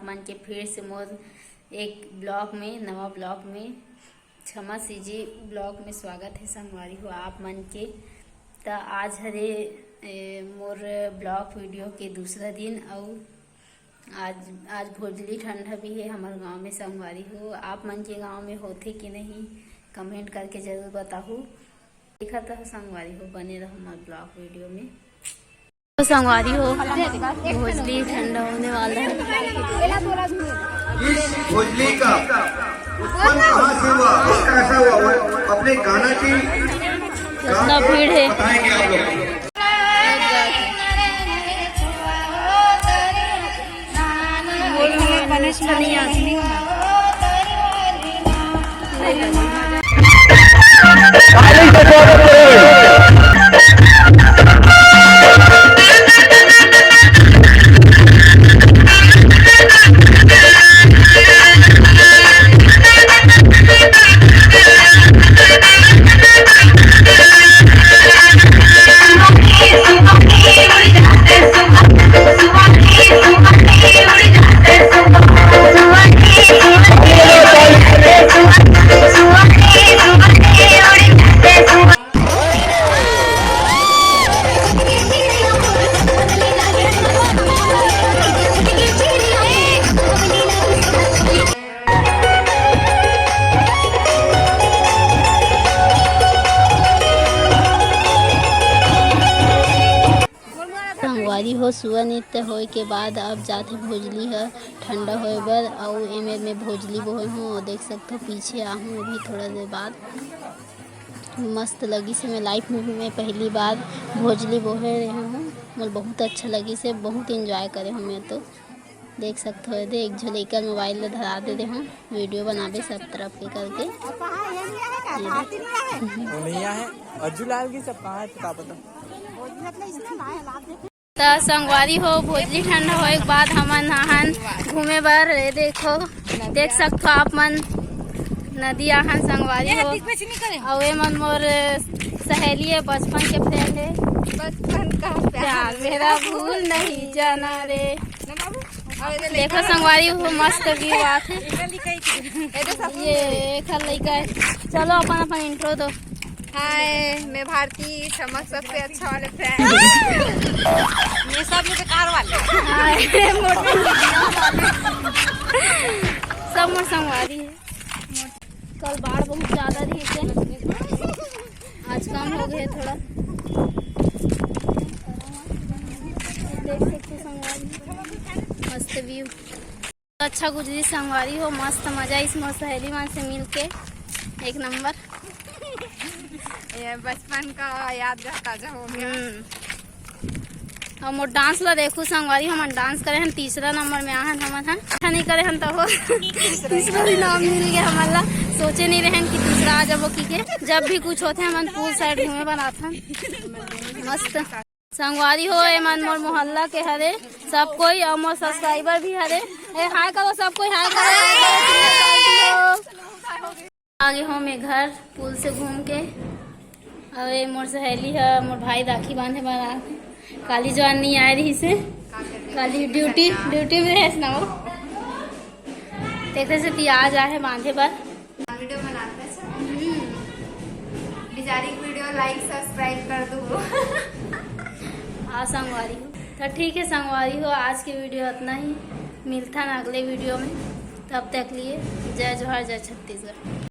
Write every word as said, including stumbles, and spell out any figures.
मन के फिर से मोर एक ब्लॉग में, नवा ब्लॉग में, छमा सीजी ब्लॉग में स्वागत है संगवारी हो आप मन के। त आज हरे ए, मोर ब्लॉग वीडियो के दूसरा दिन। अउ आज आज भोजली ठंडा भी है हमर गांव में संगवारी हो। आप मन के गांव में होथे कि नहीं, कमेंट करके जरूर बताहू। देखत रहो संगवारी हो, बने रहो हमर ब्लॉग वीडियो में। तो संगवारी हो, भोजली ठंडा होने वाला है। इस भोजली का उत्पन्न कहाँ से हुआ और कैसा हुआ, वो अपने गाना की कितना भीड़ है। बताएंगे आप लोग। संगवारी हो, सुआ नृत्य होए के बाद अब जाथे भोजली ह ठंडा होए बर। अउ एमेर में भोजली बोहे हूँ, देख सकथो पीछे आहूँ अभी थोड़ा देर बाद। मस्त लगिस हे, मैं लाइफ में भी मैं पहली बार भोजली बोहे रहे हूँ, मोला बहुत अच्छा लगिस हे, बहुत एंजॉय करे हूँ मैं तो। देख सकथो, एदे एक झो लइका मोबाइल ला धरा दे रहे हूँ, वीडियो बनाबे सब तरफ के करके। वो नहीं है, अज्जू लाल की सब कहाँ है, तो का पता। त संगवारी हो, भोजली ठंडा होए के बाद हमन आहन घूमे बर। ये देखो, देख सकथो आप मन, नदी आहन संगवारी हो। अउ ये मन मोर सहेली है, बचपन के फ्रेंड है। बचपन का प्यार प्यार मेरा भूल नहीं जाना रे। ना बाबू, अउ ये देखो संगवारी हो, मस्त व्यू आथे। ये देखो सब ये एकर लइका है। चलो अपन अपन इंट्रो दो। हाय, मैं भारती, छमक सबसे अच्छा वाले फ्रेंड। ये सब ये बेकार वाले। हाय, मोटे मोटे वाले। सब मोर संगवारी है। कल बाढ़ बहुत ज्यादा रही थे, आज कम हो गए थोड़ा। देख सकते संगवारी, मस्त व्यू। अच्छा गुजरी संगवारी हो, मस्त मजा इस मोर सहेली मन से मिलके, एक नंबर। ये बचपन का याद ताजा हो गया। हम्म। अउ मोर डांस ला देखू संगवारी, हमन डांस करे हन, तीसरा नंबर में आहन हमन हन। अच्छा नहीं करे हन तो हो तीसरा भी नाम मिल गया हमन ला। सोचे नहीं रहन कि तीसरा आ जाबो की के। जब भी कुछ होथे हमन पूल साइड घूमे बर आथन। मस्त। संगवारी हो, ए मन मोर मोहल्ला के हरे, सब कोई अउ मोर सब्सक्राइबर भी हरे। ए हाय करो सब कोई, हाय करो, हाय करो। आगे हो मैं घर पूल से घूम के। अउ ए मोर सहेली ह, मोर भाई राखी बांधे बर आ, काली जवान नहीं आए रही से, काली ड्यूटी, ड्यूटी में है ना वो। तेकरे से ती आज आहे बांधे बर। वीडियो बनाते हैं। हम्म। बेचारी वीडियो लाइक सब्सक्राइब कर दो। हाँ संगवारी हो, तो ठीक है संगवारी हो, आज के वीडियो इतना ही। मिलता ना अगले वीडियो में, तब तक लिए जय जोहार, जय छत्तीसगढ़।